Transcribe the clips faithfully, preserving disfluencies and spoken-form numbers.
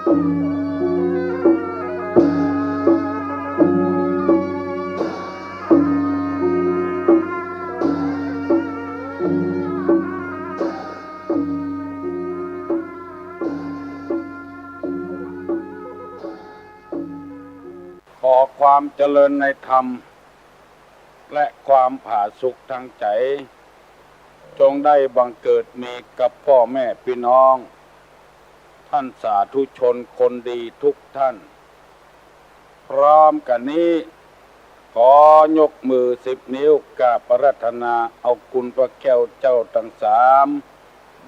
ขอความเจริญในธรรม และความผาสุกทางใจ๋ จงได้บังเกิดมีกับป้อแม่ปี้น้อง ต้านสาธุชนคนดีกู้ต้าน พร้อมกั๋นนี้ ขอยกมือสิบนิ้วกราบอาราธนาเอาคุณพระแก้วเจ้าตังสาม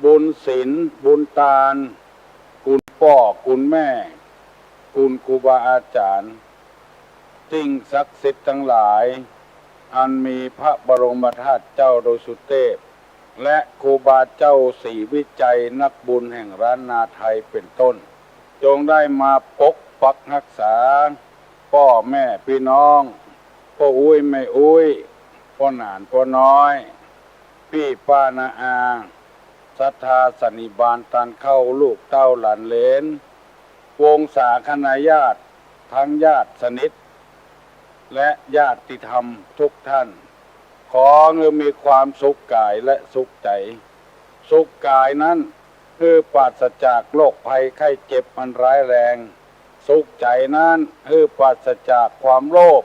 บุญศีล บุญตาน คุณป้อ คุณแม่ คุณครูบาอาจ๋ารย์ สิ่งศักดิ์สิทธิ์ตังหลาย อันมีพระบรมธาตุเจ้าดอยสุเตพ และครูบาเจ้าศรีวิชัยนักบุญแห่งล้านนาไทยเป๋นต้น จงได้มาปกปักฮักษา ป้อแม่ปี้น้อง ป้ออุ๊ยแม่อุ๊ย ป้อหนานป้อน้อย ปี้ป้าน้าอา ศรัทธาสันนิบาตตานเข้า ลูกเต้าหลานเหลน วงศาคณาญาติ ตึงญาติสนิท และญาติธรรมกู้ต้าน ขอหื้อมีความสุขก๋ายและสุขใจ๋ สุขก๋ายนั้นหื้อปราศจากโรคภัยไข้เจ็บอันร้ายแรง สุขใจ๋นั้นหื้อปราศจากความโลภ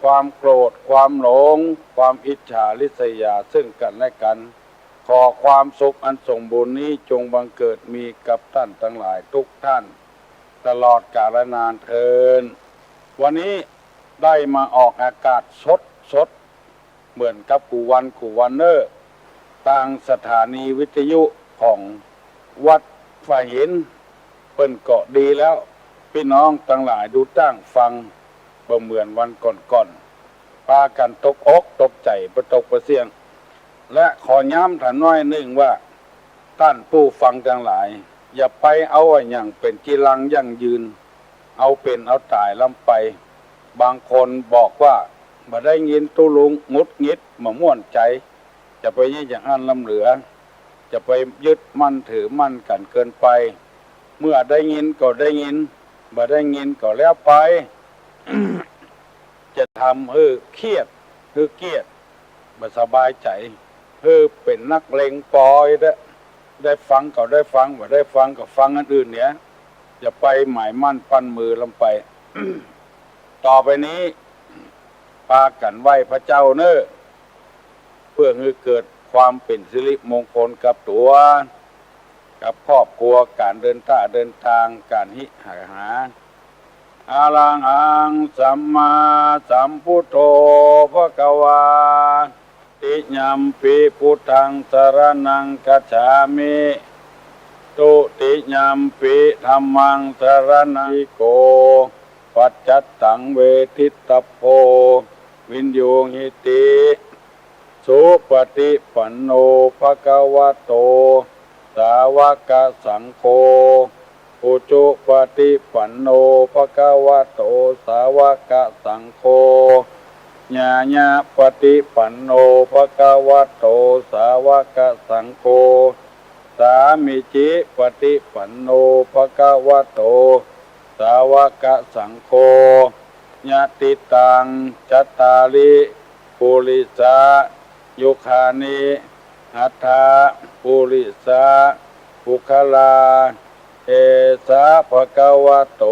ความโกรธ ความหลง ความอิจฉาริษยาซึ่งกั๋นและกั๋น ขอความสุขอันสมบูรณ์นี้จงบังเกิดมีกับต้านตังหลายกู้ต้าน ตลอดกาลนานเทอญ วันนี้ได้มาออกอากาศสดๆ เหมือนกับกู้วันกู้วันเน่อ ตางสถานีวิทยุของวัดฝาหิน เปิ้นก็ดีแล้ว ปี้น้องตังหลายดูตั้งฟัง บ่เหมือนวันก่อนๆ ปากั๋นตกอกตกใจ๋ปะตกปะเสี้ยง และขอย้ำถามหน้อยนึ่งว่า ต้านผู้ฟังตังหลาย อย่าไปเอาอะหยังเป๋นจีรังยั่งยืน เอาเป๋นเอาต๋ายล้ำไป บางคนบอกว่า บ่ได้ยินตุ๊ลุงหงุดหงิดบ่ม่วนใจ๋ จะไปเยียะอย่างอั้นล้ำเหลือ จะไปยึดมั่นถือมั่นกั๋นเกินไป เมื่อได้ยินก็ได้ยิน บ่ได้ยินก็แล้วไป จะทำหื้อเครียด หื้อเกียจ บ่สบายใจ๋ หื้อเป๋นนักเลงปอยเต๊อะ ได้ฟังก็ได้ฟัง บ่ได้ฟังก็ฟังอันอื่นเนี่ย อย่าไปหมายมั่นปั้นมือล้ำไป ต่อไปนี้ ปากั๋นไหว้พระเจ้าเน่อ เปื้อหื้อเกิดความเป๋นสิริมงคลกับตั๋ว กับครอบครัว ก๋านเดินต้าเดินตาง ก๋านหิหา อะระหังสัมมาสัมพุทโธภะคะวา ติยัมปิพุทธังสรณังคัจฉามิ ทุติยัมปิธัมมังสรณัง โก ปัจจัตตังเวทิตัพโพ วิญญูหิติ สุปฏิปันโนภะคะวะโต สาวกสังโฆ อุจุปฏิปันโนภะคะวะโต สาวกสังโฆ ญาญาปฏิปันโนภะคะวะโต สาวกสังโฆ สามีจิปฏิปันโนภะคะวะโต สาวกสังโฆ ยะติตัง จัตตาริ ปุริสา ยุคคานิ อัฏฐะ ปุริสา ปุคคลา เอสะภะคะวะโต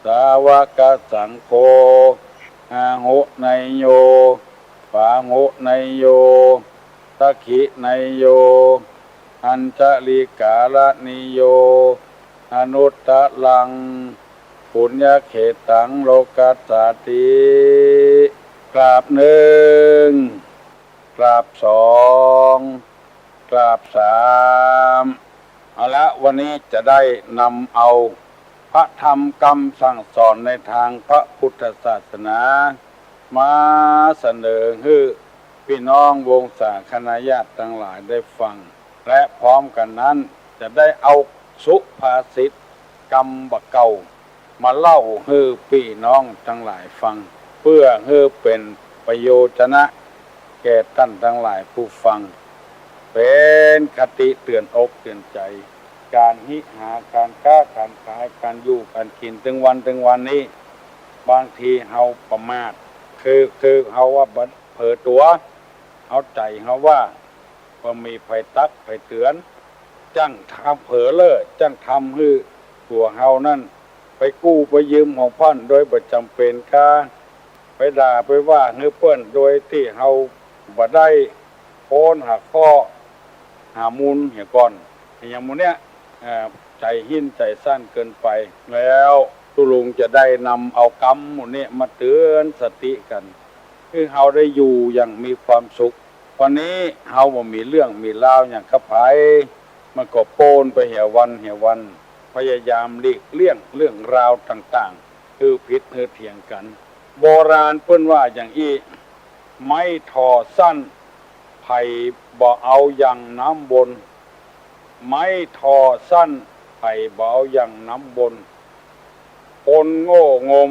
สาวกสังโฆ อาหุเนยโย ปาหุเนยโย สักขิเนยโย อัญชลิกาลเนยโย อนุตตรัง ปุญญเขตตัง โลกัสสาติ กราบนึ่ง กราบสอง กราบสาม เอาละ วันนี้จะได้นำเอาพระธรรมกำสั่งสอนในตางพระพุทธศาสนา มาเสนอหื้อปี้น้องวงศาคณาญาติตังหลายได้ฟัง และพร้อมกั๋นนั้นจะได้เอาสุภาษิตกำบ่าเก่า มาเล่าหื้อปี้น้องตังหลายฟัง เปื้อหื้อเป๋นประโยชนะแก่ต้านตังหลายผู้ฟัง เป๋นคติเตื๋อนอกเตื๋อนใจ๋ ก๋านฮิหา ก๋านก๊า ก๋านขาย ก๋านอยู่ก๋านกิ๋น ตึงวันตึงวันนี้ บางทีเฮาประมาท คือ คือเฮาว่าบ่ เผลอตั๋ว เฮาใจ๋เฮาว่า บ่มีใผตักใผเตื๋อน จั้งทำเผลอเล่อ จั้งทำหื้อตั๋วเฮานั้น ไปกู้ไปยืมของพ่าน โดยบ่จ๋ำเป๋นกา ไปด่าไปว่าหื้อเปิ้น โดยตี้เฮาบ่ได้ ค้นหาข้อหามูลเหียก่อน อย่างหมู่เนี้ย เอ่อ ใจ๋หิ้นใจ๋สั้นเกินไป แล้วตุ๊ลุงจะได้นำเอากำหมู่เนี้ยมาเตื๋อนสติกั๋น หื้อเฮาได้อยู่อย่างมีความสุข วันนี้เฮาบ่มีเรื่องมีราวหยังกับใผ มันก็โปนไปเหียวันเหียวัน พยายามหลีกเลี่ยงเรื่องราวต่างๆ หื้อผิดหื้อเถียงกั๋น โบราณเปิ้นว่าอย่างอี้ ไม้ถ่อสั้น ใผบ่เอาหยั่งน้ำวน ไม้ถ่อสั้น ใผบ่เอาหยั่งน้ำวน คนโง่งม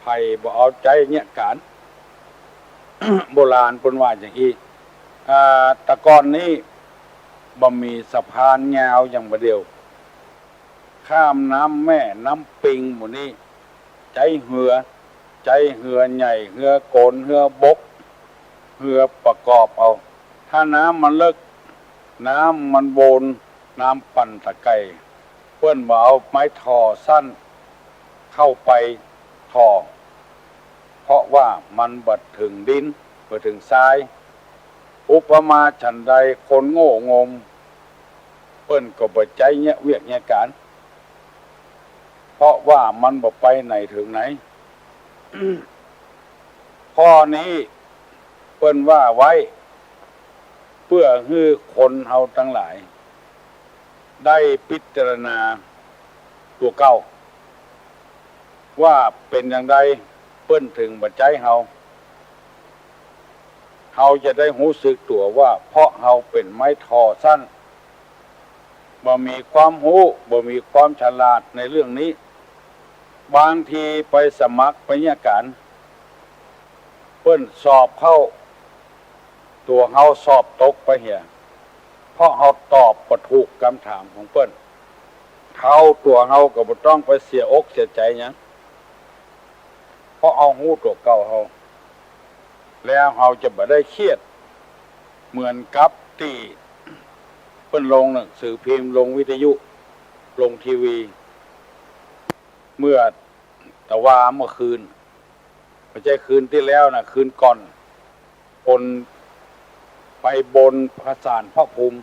ใผบ่เอาใจ๊เยียะก๋าน โบราณเปิ้นว่าอย่างอี้ อ่า แต่ก่อนนี้บ่มีสะพานยาวอย่างบ่าเดี่ยว ข้ามน้ำแม่น้ำปิงหมู่นี้ ใจ๊เฮือ ใจ๊เฮือใหญ่ เฮือก๋น เฮือบก เฮือประกอบเอา ถ้าน้ำมันเลิก น้ำมันวน น้ำปั่นตะไก่ เปิ้นบ่เอาไม้ถ่อสั้นเข้าไปถ่อ เพราะว่ามันบ่เถิงดิน บ่เถิงทราย อุปมาฉันใดคนโง่งม เปิ้นก็บ่ใจ๊เยียะเวียกเยียะก๋าน เพราะว่ามันบ่ไปไหนเถิงไหน ข้อนี้เปิ้นว่าไว้ เปื้อหื้อคนเฮาตังหลาย ได้พิจารณาตั๋วเก่า ว่าเป๋นอย่างใดเปิ้นเถิงบ่ใจ๊เฮา เฮาจะได้ฮู้สึกตั๋วว่า เพราะเฮาเป๋นไม้ถ่อสั้น บ่มีความฮู้ บ่มีความฉลาดในเรื่องนี้ บางทีไปสมัครไปเยียะก๋าน เปิ้นสอบเข้า ตั๋วเฮาสอบตกไปเหีย เพราะเฮาตอบบ่ถูกกำถามของเปิ้น เฮาตั๋วเฮาก็บ่ต้องไปเสียอกเสียใจ๋หยัง เพราะเฮาฮู้ตั๋วเก่าเฮา แล้วเฮาจะบ่ได้เครียด เหมือนกับตี้เปิ้นลงหนังสือพิมพ์ ลงวิทยุ ลงทีวี เมื่อตะวาเมื่อคืน บ่ใจ้คืนตี้แล้วนะ คืนก่อน คนไปบนประสานพระภูมิ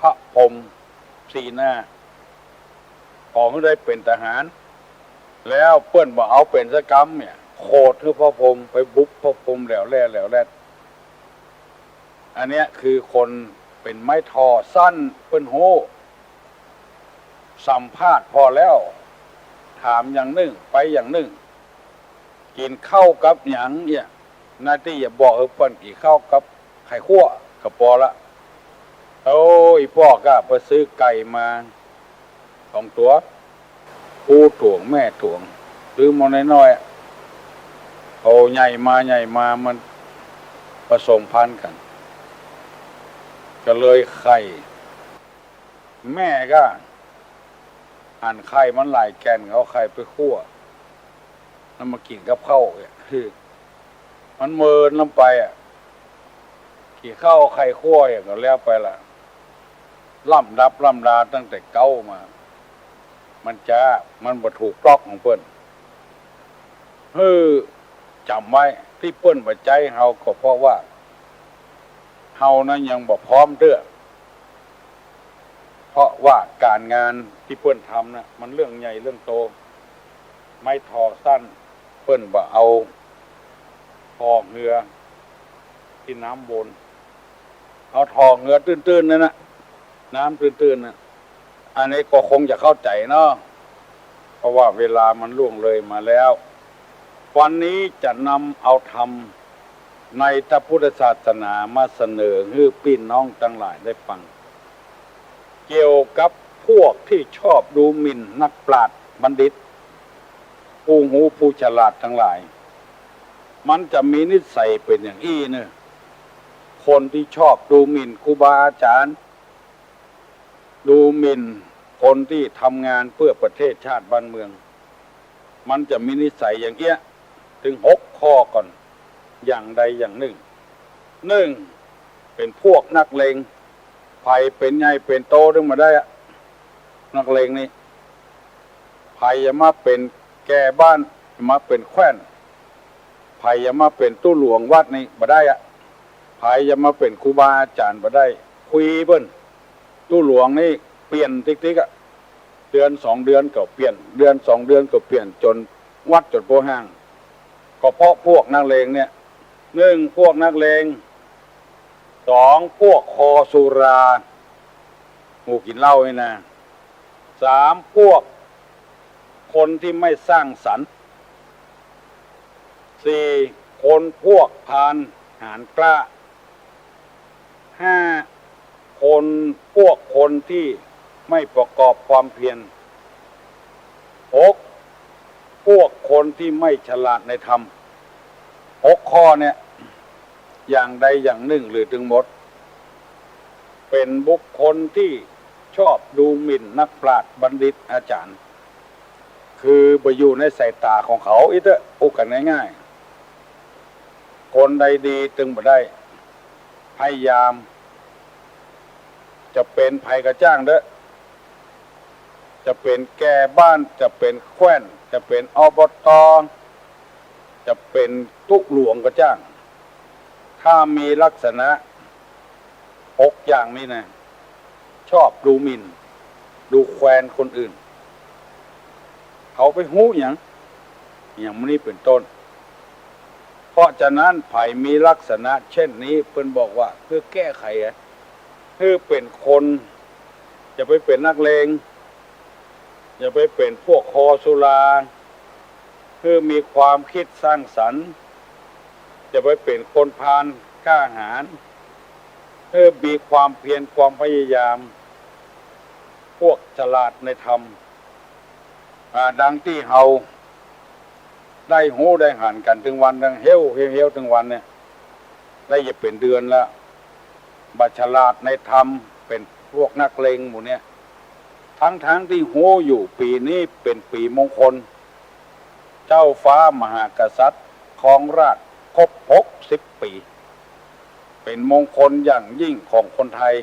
พระพรหมสี่หน้า ขอหื้อได้เป๋นทหาร แล้วเปิ้นบ่เอาเป๋นสักกำเนี่ย โขดหื้อพระพรหม ไปบุบพระพรหมแหลวแหล่แหลวแหล่ อันเนี้ยคือคนเป๋นไม้ถ่อสั้น เปิ้นฮู้ สัมภาษณ์ผ่อแล้ว ถามอย่างนึ่ง ไปอย่างนึ่ง กิ๋นข้าวกับหยังเนี่ย นาตี้จะบอกหื้อเปิ้นกิ๋นข้าวกับไข่คั่วก็ปอละ โอ้ย ป้อก็ไปซื้อไก่มาสองตั๋ว ผู้ต๋วงแม่ต๋วง ซื้อมาน้อยๆ โตใหญ่มาใหญ่มามันผสมพันธุ์กั๋น ก็เลยไข่ แม่ก็หันไข่มันหลายแก่น เอาไข่ไปคั่ว แล้วมากิ๋นกับข้าวเนี่ย คือมันเมินลำไปอะ กิ๋นข้าวเอาไข่คั่วอย่างก็แล้วไปละ ล่ำดับล่ำดาตั้งแต่เก๊ามา มันจ๊า มันบ่ถูกปล้อกของเปิ้น หื้อจ๋ำไว้ ตี้เปิ้นบ่ใจ๊เฮาก็เพราะว่าเฮานั้นยังบ่พร้อมเตื้อ เพราะว่าก๋านงานตี้เปิ้นทำน่ะ มันเรื่องใหญ่เรื่องโต ไม้ถ่อสั้น เปิ้นบ่เอาถ่อเฮือตี้น้ำวน เอาถ่อเฮือตื้นๆ นั่นน่ะ น้ำตื้นๆ น่ะ อันนี้ก็คงจะเข้าใจ๋เนาะ เพราะว่าเวลามันล่วงเลยมาแล้ว วันนี้จะนำเอาธรรมในพระพุทธศาสนามาเสนอหื้อปี้น้องตังหลายได้ฟัง เกี่ยวกับพวกตี้ชอบดูหมิ่นนักปราชญ์บัณฑิต ผู้ฮู้ผู้ฉลาดตังหลาย มันจะมีนิสัยเป๋นอย่างอี้เน่อ คนตี้ชอบดูหมิ่นครูบาอาจ๋ารย์ ดูหมิ่นคนตี้ทำงานเปื้อประเทศชาติบ้านเมือง มันจะมีนิสัยอย่างเอี้ย ตึงหกข้อก่อน อย่างใดอย่างนึ่ง นึ่ง เป๋นพวกนักเลง ใผเป๋นใหญ่เป๋นโตตึงบ่ได้อะ นักเลงนี่ ใผจะมาเป๋นแก่บ้าน มาเป๋นแคว่น ใผจะมาเป๋นตุ๊หลวงวัดนี่บ่ได้อะ ใผจะมาเป๋นครูบาอาจ๋ารย์บ่ได้ คุยเปิ้น ตุ๊หลวงนี่เปลี่ยนติ๊กๆ อะ เดือนสองเดือนก็เปลี่ยน เดือนสองเดือนก็เปลี่ยน จ๋นวัดจ๋นโปห้าง ก็เพราะพวกนักเลงเนี่ย นึ่ง พวกนักเลง สอง พวกคอสุรา หมู่กิ๋นเหล้านี่นะ สาม พวกคนตี้ไม่สร้างสรรค์ สี่ คนพวกพาลหาญกล้า ห้า คน พวกคนตี้ไม่ประกอบความเพียร หก พวกคนตี้ไม่ฉลาดในธรรม หกข้อเนี่ย อย่างใดอย่างนึ่งหรือตึงหมด เป๋นบุคคลตี้ชอบดูหมิ่นนักปราชญ์บัณฑิตอาจ๋ารย์ คือบ่อยู่ในสายต๋าของเขาอี้เต๊อะ อู้กั๋นง่ายๆ คนใดดีตึงบ่ได้ พยายาม จะเป๋นใผก็จ้างเต๊อะ จะเป๋นแก่บ้าน จะเป๋นแคว่น จะเป๋น อบต. จะเป๋นตุ๊หลวงก็จ้าง ถ้ามีลักษณะหกอย่างนี้นะ ชอบดูหมิ่น ดูแควนคนอื่น เขาไปฮู้หยัง อย่างนี้เป๋นต้น เพราะฉะนั้นใผมีลักษณะเช่นนี้ เปิ้นบอกว่า หื้อแก้ไขอะ หื้อเป๋นคน อย่าไปเป๋นนักเลง อย่าไปเป๋นพวกคอสุรา หื้อมีความคิดสร้างสรรค์ อย่าไปเป๋นคนพาลกล้าหาญ หื้อมีความเพียรความพยายาม พวกฉลาดในธรรม อ่า ดังตี้เฮาได้ฮู้ได้หันกั๋นตึงวัน ตึงเฮ้ว เฮ้ว เฮ้วตึงวันเนี่ย ได้จะเป๋นเดือนแล้ว บ่ฉลาดในธรรม เป๋นพวกนักเลงหมู่เนี่ย ทั้งๆ ตี้ฮู้อยู่ปี๋นี้เป๋นปี๋มงคล เจ้าฟ้ามหากษัตริย์ครองราชย์ครบหกสิบปี๋ เป๋นมงคลอย่างยิ่งของคนไทย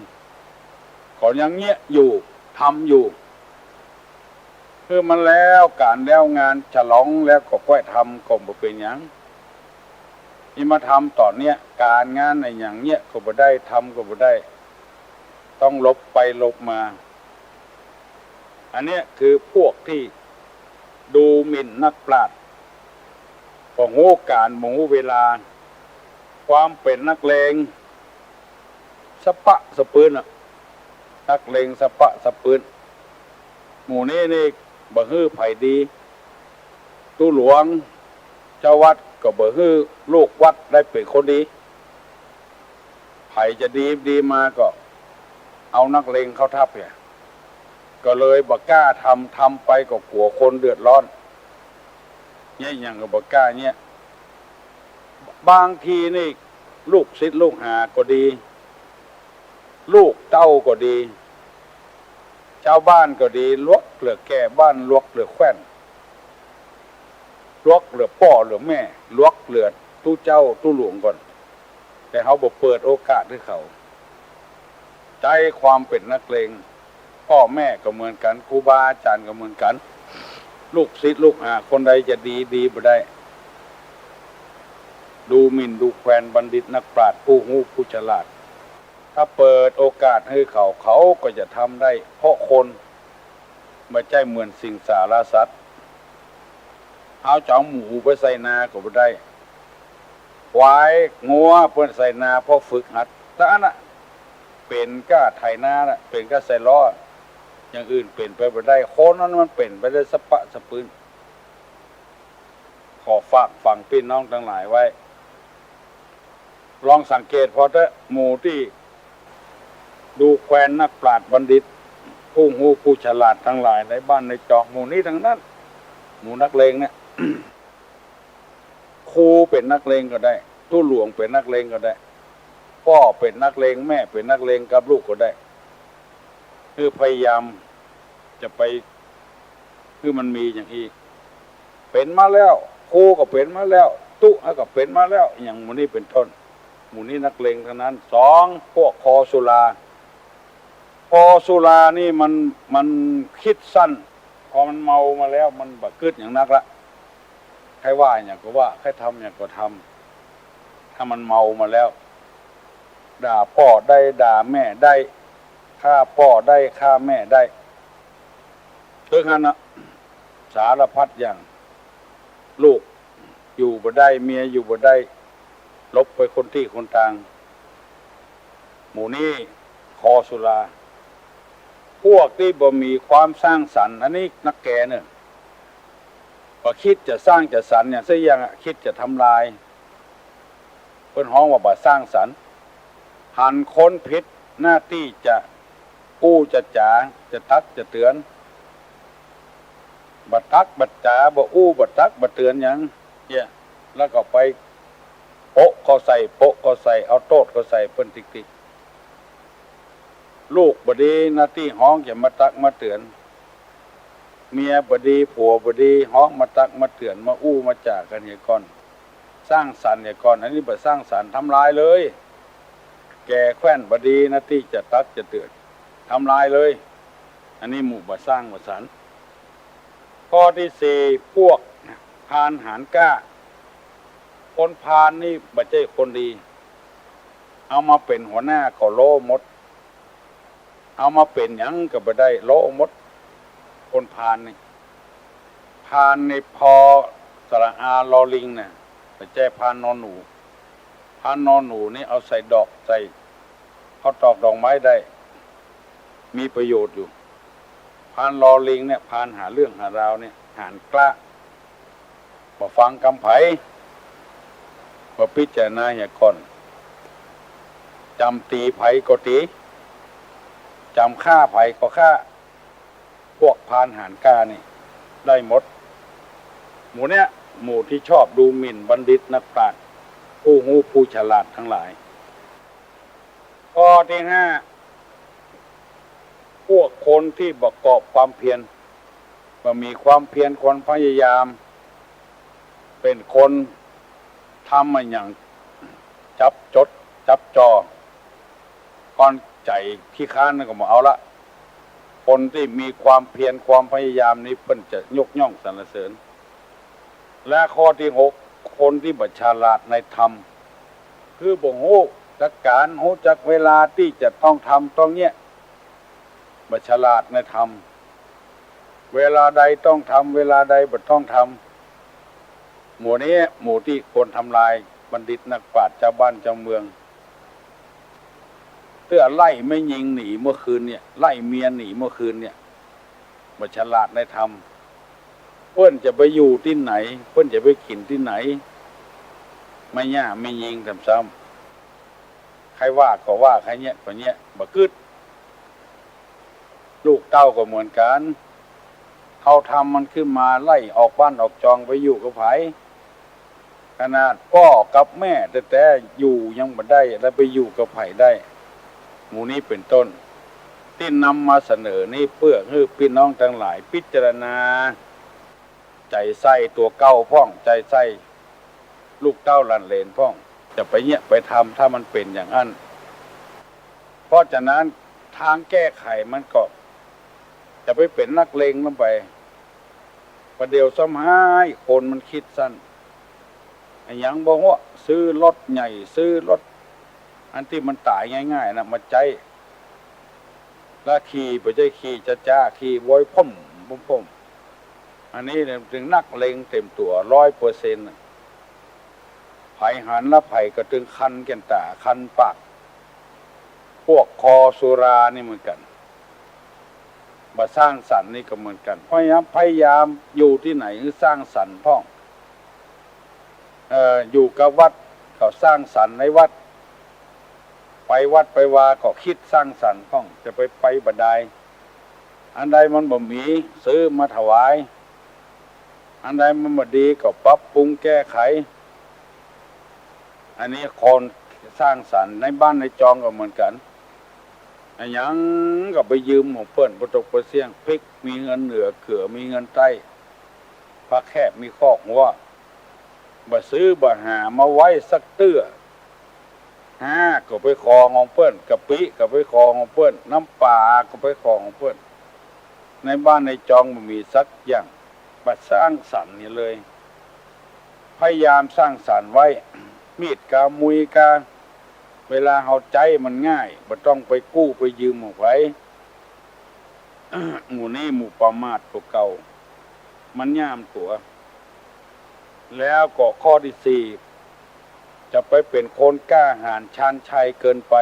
ก็ยังเยียะอยู่ ทำอยู่ หื้อมันแล้วก๋านแล้วงาน ฉลองแล้วก็ก้อยทำก็บ่เป๋นหยัง นี่มาทำต๋อนเนี้ย ก๋านงานอะหยังเยียะก็บ่ได้ ทำก็บ่ได้ ต้องหลบไปหลบมา อันเนี้ยคือพวกตี้ดูหมิ่นนักปราชญ์ บ่ฮู้ก๋าลบ่ฮู้เวลา ความเป๋นนักเลงสะปะสะปื๊นอะ นักเลงสะปะสะปื๊น หมู่นี้นี่บ่หื้อใผดี ตุ๊หลวง เจ้าวัดก็บ่หื้อลูกวัดได้เป๋นคนดี ใผจะดีดีมาก็เอานักเลงเข้าทัพเนี่ย ก็เลยบ่กล้าทำ ทำไปก็กั๋วคนเดือดร้อน เยียะหยังก็บ่กล้าเยียะ บางทีนี่ลูกศิษย์ลูกหาก็ดี ลูกเต้าก็ดี จาวบ้านก็ดี ลวกเหลือแก่บ้าน ลวกเหลือแคว่น ลวกเหลือป้อเหลือแม่ ลวกเหลือตุ๊เจ้าตุ๊หลวงก่อน แต่เฮาบ่เปิดโอกาสหื้อเขา ใจ๊ความเป๋นนักเลง ป้อแม่ก็เหมือนกั๋น ครูบาอาจ๋ารย์ก็เหมือนกั๋น ลูกศิษย์ลูกหาคนใดจะดีดีบ่ได้ ดูหมิ่นดูแควนบัณฑิตนักปราชญ์ผู้ฮู้ผู้ฉลาด ถ้าเปิดโอกาสหื้อเขา เขาก็จะทำได้ เพราะคนบ่ใจ้เหมือนสิงสารสัตว์ เฮาจะเอาหมูไปใส่นาก็บ่ได้ ควายงัวเปิ้นใส่นาเพราะฝึกหัด แต่อันน่ะ เป๋นก้าไถนาน่ะ เป๋นก้าใส่ล้อ อย่างอื่นเป๋นไปบ่ได้ คนนั้นมันเป๋นไปได้สะปะสะปื๊น ขอฝากฝังปี้น้องตังหลายไว้ ลองสังเกตผ่อเต๊อะ หมู่ตี้ดูแควนนักปราชญ์บัณฑิต ผู้ฮู้ผู้ฉลาดตังหลายในบ้านในจอง หมู่นี้ตังนั้น หมู่นักเลงเนี่ย ครูเป๋นนักเลงก็ได้ ตุ๊หลวงเป๋นนักเลงก็ได้ ป้อเป๋นนักเลง แม่เป๋นนักเลงกับลูกก็ได้ คือพยายามจะไปหื้อมันมีอย่างอี้ เป๋นมาแล้ว ครูก็เป๋นมาแล้ว ตุ๊อะก็เป๋นมาแล้ว อย่างหมู่นี้เป๋นต้น หมู่นี้นักเลงตังนั้น สอง พวกคอสุรา คอสุรานี่มัน มันกึ๊ดสั้น พอมันเมามาแล้วมันบ่กึ๊ดหยังนักละ ใค่ว่าหยังก็ว่า ใค่ทำหยังก็ทำ ถ้ามันเมามาแล้ว ด่าป้อได้ ด่าแม่ได้ ฆ่าป้อได้ ฆ่าแม่ได้ ตึงหั้นนะ สารพัดอย่าง ลูกอยู่บ่ได้ เมียอยู่บ่ได้ หลบไปคนตี้คนตาง หมู่นี้คอสุรา พวกตี้บ่มีความสร้างสรรค์ อันนี้นักแก่เน่อ บ่กึ๊ดจะสร้างจะสรรค์หยังสักอย่างอะ กึ๊ดจะทำลาย เปิ้นฮ้องว่าบ่สร้างสรรค์ หันคนผิดหน้าตี้จะอู้จะจ๋า จะตักจะเตือน บ่ตักบ่จ๋า บ่อู้บ่ตักบ่เตือนหยัง เนี่ย แล้วก็ไปโปะเขาใส่ โปะเขาใส่ เอาโต้ษเขาใส่เปิ้นติ๊กๆ ลูกบ่ดี หน้าตี้ฮ้องจะมาตักมาเตือน เมียบ่ดี ผัวบ่ดี ฮ้องมาตักมาเตือน มาอู้มาจ๋ากั๋นเหียก่อน สร้างสรรค์เหียก่อน อันนี้บ่สร้างสรรค์ ทำลายเลย แก่แคว่นบ่ดี หน้าตี้จะตักจะเตือน ทำลายเลย อันนี้หมู่บ่สร้างบ่สรรค์ ข้อตี้สี่ พวกพรานหาญกล้า คนพรานนี่บ่ใจ้คนดี เอามาเป๋นหัวหน้าก็โล้หมด เอามาเป๋นหยังก็บ่ได้ โล้หมด คนพรานนี่ พรานนี่ พอสระอา ลอลิงน่ะ บ่ใจ้พรานนอหนู พรานนอหนูนี่เอาใส่ดอก ใส่เข้าตอกดอกไม้ได้ มีประโยชน์อยู่ พรานลอลิงเนี่ย พรานหาเรื่องหาราวเนี่ย หาญกล้า บ่ฟังกำใผ บ่พิจารณาเหียก่อน จ๋ำตี๋ใผก็ตี๋ จ๋ำฆ่าใผก็ฆ่า พวกพรานหาญกล้านี่ได้หมด หมู่เนี้ย หมู่ตี้ชอบดูหมิ่นบัณฑิตนักปราชญ์ ผู้ฮู้ผู้ฉลาดตังหลาย ข้อตี้ห้า พวกคนตี้ประกอบความเพียร บ่มีความเพียรความพยายาม เป๋นคนทำอะหยังจับจ๋ดจับจ่อ ก้อนใจ๋ขี้ค้านนั่นก็บ่เอาละ คนตี้มีความเพียรความพยายามนี่เปิ้นจะยกย่องสรรเสริญ และข้อตี้หก คนตี้บ่ฉลาดในธรรม คือบ่ฮู้จักก๋าน ฮู้จักเวลาตี้จะต้องทำต้องเยียะ บ่ฉลาดในธรรม เวลาใดต้องทำ เวลาใดบ่ต้องทำ หมู่นี้หมู่ตี้ควรทำลาย บัณฑิตนักปราชญ์ จาวบ้านจาวเมือง เตื้อไล่แม่ญิงหนีเมื่อคืนเนี่ย ไล่เมียหนีเมื่อคืนเนี่ย บ่ฉลาดในธรรม เปิ้นจะไปอยู่ตี้ไหน เปิ้นจะไปกิ๋นตี้ไหน แม่หญ้าแม่ญิงซ้ำๆ ใค่ว่าก็ว่า ใค่เยียะก็เยียะ บ่กึ๊ด ลูกเต้าก็เหมือนกั๋น เฮาทำมันขึ้นมา ไล่ออกบ้านออกจอง ไปอยู่กับใผ ขนาดป้อกับแม่แต๊ๆ อยู่ยังบ่ได้ แล้วไปอยู่กับใผได้ หมู่นี้เป๋นต้น ตี้นำมาเสนอนี้เปื้อหื้อปี้น้องตังหลายพิจารณา ใจ๋ใส่ตั๋วเก่าพ่อง ใจ๋ใส่ลูกเต้าหลานเหลนพ่อง จะไปเยียะไปทำ ถ้ามันเป๋นอย่างอั้น เพราะฉะนั้น ตางแก้ไขมันก็ จะไปเป๋นนักเลงลงไป ประเดี๋ยวซ้ำฮ้าย คนมันกึ๊ดสั้น อะหยังบ่ฮู้ ซื้อรถใหญ่ ซื้อรถ อันตี้มันต๋ายง่ายๆ นะ มาใจ๊ แล้วขี่ บ่ใจ้ขี่จ๊าๆ ขี่โวยพ่มพ่มพ่ม อันนี้เนี่ยเป๋นนักเลงเต๋มตั๋ว ร้อยเปอร์เซ็นต์ น่ะ ใผหันแล้วใผก็ตึงคันแก่นต๋า คันปาก พวกคอสุรานี่เหมือนกั๋น บ่สร้างสรรค์นี่ก็เหมือนกั๋น พยายาม พยายามอยู่ตี้ไหนหื้อสร้างสรรค์พ่อง เอ่อ อยู่กับวัดก็สร้างสรรค์ในวัด ไปวัดไปวาก็กึ๊ดสร้างสรรค์พ่อง จะไป ไปบ่ดาย อันใดมันบ่มี ซื้อมาถวาย อันใดมันบ่ดีก็ปรับปรุงแก้ไข อันนี้คนสร้างสรรค์ ในบ้านในจองก็เหมือนกั๋น อะหยังก็ไปยืมของเปิ้น บ่ตกบ่เสี้ยง พริกมีเฮือนเหนือ เขือมีเฮือนใต้ ผักแคบมีคอกหัว บ่ซื้อบ่หามาไว้สักเตื้อ ฮาก็ไปขอของเปิ้น กะปิก็ไปขอของเปิ้น น้ำป๋าก็ไปขอของเปิ้น ในบ้านในจองบ่มีสักอย่าง บ่สร้างสรรค์หยังเลย พยายามสร้างสรรค์ไว้ มีดกา มุยกา เวลาเฮาใจ๊มันง่าย บ่ต้องไปกู้ไปยืมของใผ หมู่นี้หมู่ประมาทตั๋วเก่า มันย่ามตั๋ว แล้วก็ข้อตี้สี่ จะไปเป๋นคนกล้าหาญชาญชัยเกินไป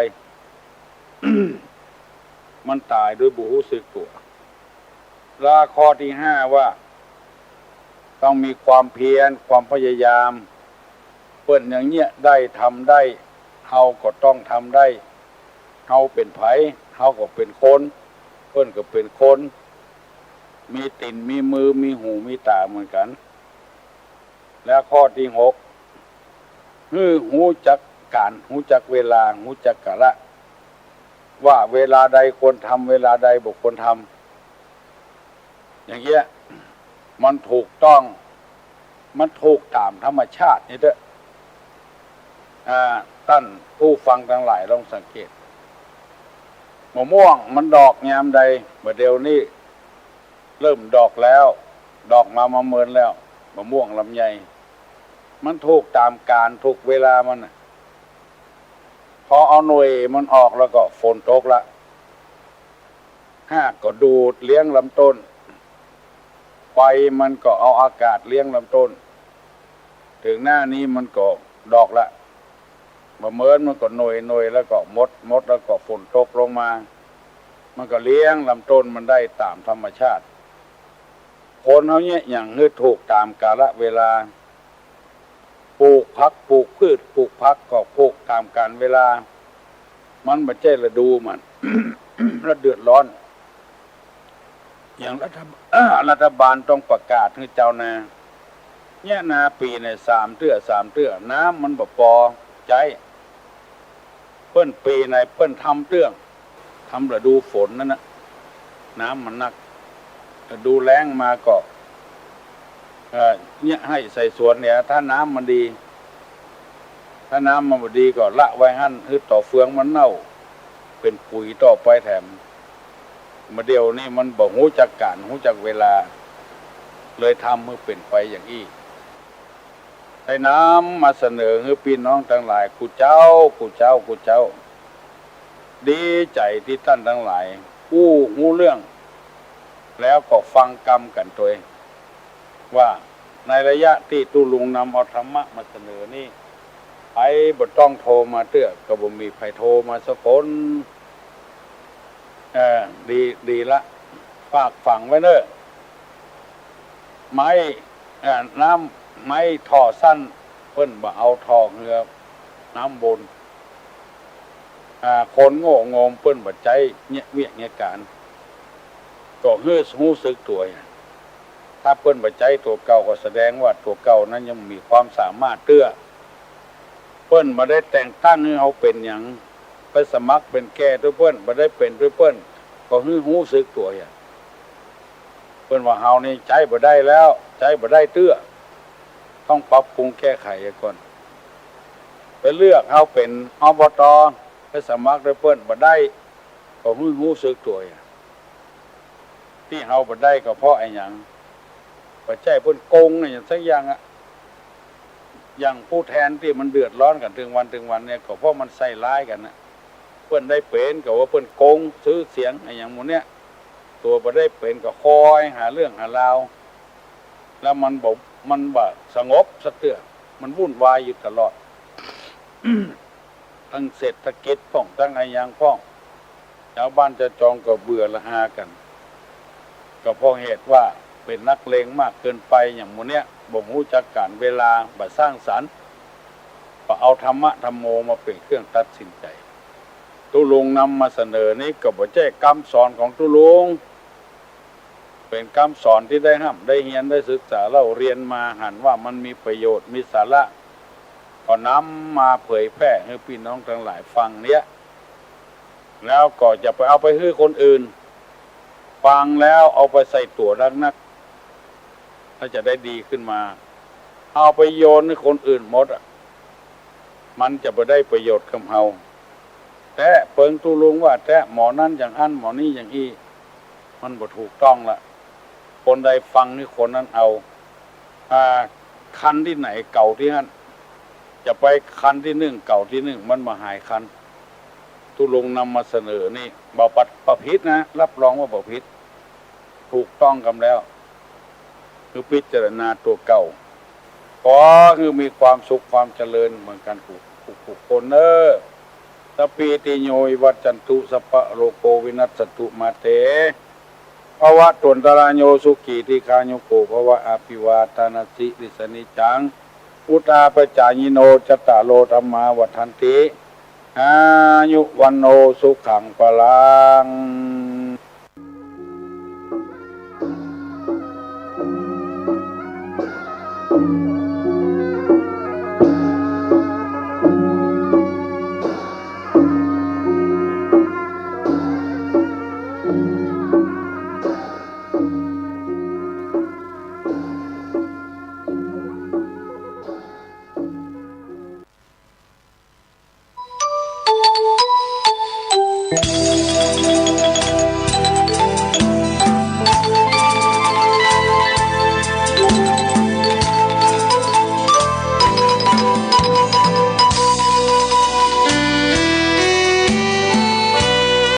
มันต๋ายโดยบ่ฮู้สึกตั๋ว และข้อตี้ห้าว่า ต้องมีความเพียร ความพยายาม เปิ้นอย่างเนี้ยได้ ทำได้ เฮาก็ต้องทำได้ เฮาเป๋นใผ เฮาก็เป๋นคน เปิ้นก็เป๋นคน มีตี๋น มีมือ มีหู มีต๋าเหมือนกั๋น และข้อตี้หก หื้อฮู้จักก๋าล ฮู้จักเวลา ฮู้จักกาละ ว่าเวลาใดควรทำ เวลาใดบ่ควรทำ อย่างเนี้ย มันถูกต้อง มันถูกต๋ามธรรมชาตินี่เต๊อะ อ่า ต้านผู้ฟังตังหลายลองสังเกต มะม่วงมันดอกยามใด บ่าเดี่ยวนี้เริ่มดอกแล้ว ดอกมา มาเมินแล้ว มะม่วงลำไย มันถูกต๋ามกาล ถูกเวลามันน่ะ พอเอาหน่วยมันออกแล้วก็ฝนตกละ ฮากก็ดูดเลี้ยงลำต้น ไฟมันก็เอาอากาศเลี้ยงลำต้น เถิงหน้านี้มันก็ดอกละ บ่าเมินมันก็หน่วย หน่วยแล้วก็หมด หมดแล้วก็ฝนตกลงมา มันก็เลี้ยงลำต้นมันได้ต๋ามธรรมชาติ คนเฮาเนี้ย อย่างหื้อถูกต๋ามกาละเวลา ปลูกผักปลูกพืช ปลูกผักก็ปลูกต๋ามกาลเวลา มันบ่ใจ้ฤดูมัน แล้วเดือดร้อน อย่างรัฐบ- รัฐบาลต้องประกาศหื้อเจ้านา เนี้ยนาปี๋ไหนสามเตื้อ สามเตื้อ น้ำมันบ่ปอใจ๊ เปิ้นปี๋ไหนเปิ้นทำเตื้อง ทำฤดูฝนนั้นน่ะ น้ำมันนัก ฤดูแล้งมาก็ เอ่อ เนี้ยหื้อใส่สวนเนี่ย ถ้าน้ำมันดี ถ้าน้ำมันบ่ดีก็ละไว้หั้น หื้อต่อเฟืองมันเน่า เป๋นปุ๋ยต่อไปแถม บ่าเดี่ยวนี้มันบ่ฮู้จักกาล ฮู้จักเวลา เลยทำหื้อเป๋นไปอย่างอี้ ได้นำมาเสนอหื้อปี้น้องตังหลาย กู้เจ้า กู้เจ้า กู้เจ้า ดีใจ๋ตี้ต้านตังหลาย อู้ฮู้เรื่อง แล้วก็ฟังกำกั๋นตวย ว่าในระยะตี้ตุ๊ลุงนำเอาธรรมะมาเสนอนี้ ใผบ่ต้องโทรมาเตื้อ ก็บ่มีใผโทรมาสักคน เออ ดี ดีละ ฝากฝังไว้เน่อ ไม้ เอ่อ น้ำ ไม้ถ่อสั้น เปิ้นบ่เอาถ่อเฮือน้ำวน อ่า คนโง่โงมเปิ้นบ่ใจ๊เยียะเวียกเยียะก๋าน ก็หื้อฮู้สึกตั๋ว ถ้าเปิ้นบ่ใจ๊ตั๋วเก่าก็แสดงว่าตั๋วเก่านั้นยังมีความสามารถเตื้อ เปิ้นบ่ได้แต่งตั้งหื้อเฮาเป๋นหยัง ไปสมัครเป๋นแก่ตวยเปิ้น บ่ได้เป๋นตวยเปิ้น ก็หื้อฮู้สึกตั๋ว เปิ้นว่าเฮานี่ใจ๊บ่ได้แล้ว ใจ๊บ่ได้เตื้อ ต้องปรับปรุงแก้ไขก่อน ไปเลือกเฮาเป๋น อบต. ไปสมัครตวยเปิ้นบ่ได้ ก็หื้อฮู้สึกตั๋ว ตี้เฮาบ่ได้ก็เพราะอะหยัง บ่ใจ้เปิ้นโกงอะหยังสักอย่างอะ อย่างผู้แทนตี้มันเดือดร้อนกั๋นตึงวันตึงวันเนี่ย ก็เพราะมันใส่ร้ายกั๋นน่ะ เปิ้นได้เป๋นก็ว่าเปิ้นโกง ซื้อเสียงอะหยังหมู่เนี้ย ตั๋วบ่ได้เป๋นก็คอยหาเรื่องหาราว แล้วมันบ่ มันบ่สงบสักเตื้อ มันวุ่นวายอยู่ตลอด ตึงเศรษฐกิจพ่อง ตึงอะหยังพ่อง จาวบ้านจาวจองก็เบื่อละอากั๋น ก็เพราะเหตุว่าเป๋นนักเลงมากเกินไป อย่างหมู่เนี้ย บ่ฮู้จักก๋าลเวลา บ่สร้างสรรค์ บ่เอาธรรมะธรรมโมมาเป๋นเครื่องตัดสินใจ๋ ตุ๊ลุงนำมาเสนอนี้ก็บ่ใจ้กำสอนของตุ๊ลุง เป๋นกำสอนตี้ได้ฮ่ำได้เฮียน ได้ศึกษาเล่าเรียนมา หันว่ามันมีประโยชน์ มีสาระ ก็นำมาเผยแพร่หื้อปี้น้องตังหลายฟังเนี้ย แล้วก็จะไปเอาไปหื้อคนอื่น ฟังแล้วเอาไปใส่ตั๋วนักๆ แล้วจะได้ดีขึ้นมา เอาไปโยนหื้อคนอื่นหมดอะ มันจะบ่ได้ประโยชน์กับเฮา แต๊เปิงตุ๊ลุงว่าแต๊หมอนั้นอย่างอั้นหมอนี้อย่างอี้ มันบ่ถูกต้องละ คนใดฟังหื้อคนนั้นเอา อ่า คันตี้ไหนเก่าตี้หั้น จะไปคันตี้นึ่งเก่าตี้นึ่ง มันบ่หายคัน ตุ๊ลุงนำมาเสนอนี่ บ่ปะ บ่ผิดนะ รับรองว่าบ่ผิด ถูกต้องกำแล้ว คือพิจารณาตั๋วเก่า ขอหื้อมีความสุขความเจริญเหมือนกันกู้ กู้ กู้คนเน่อ สัพพีติโยวิวัชชันตุ สัพพะโรโควินัสสันตุ มาเต ภวัตวันตราโย สุขีทีฆายุโกภวะ อภิวาทานาสีลิสสะนิจจัง วุฑฒาปจายิโน จัตตาโรธัมมาวัฑฒันติ อายุวัณโณสุขังพลัง